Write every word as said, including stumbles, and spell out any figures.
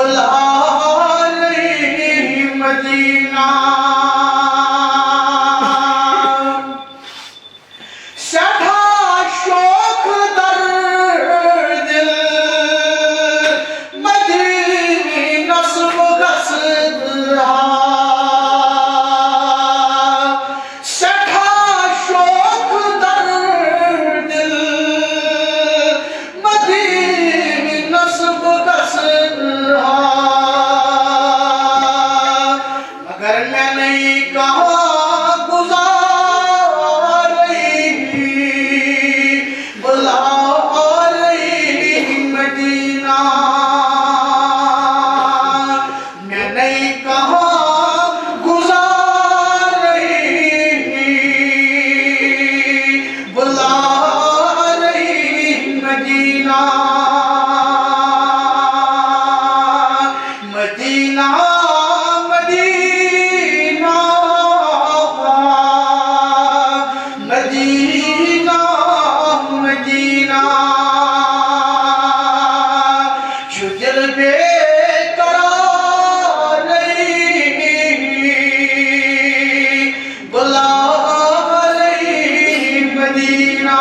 بلا رہی مدینہ۔ سٮ۪ٹھاہ شوخ در دل مدینس بہٕ گژھٕ ہا۔ سٮ۪ٹھاہ شوخ در دل مدینس بہٕ گژھٕ ہا۔ مگر مےٚ نَے کانٛہہ گُزارٕے، بُلارٕے مدینہ۔ مےٚ نَے کانٛہہ گُزارٕے، بُلارٕے مدینہ۔ مدینہ، مدینہ، مدینہ، مدینہ۔ چھُ دل بے قرارٕے، بُلارٕے مدینہ۔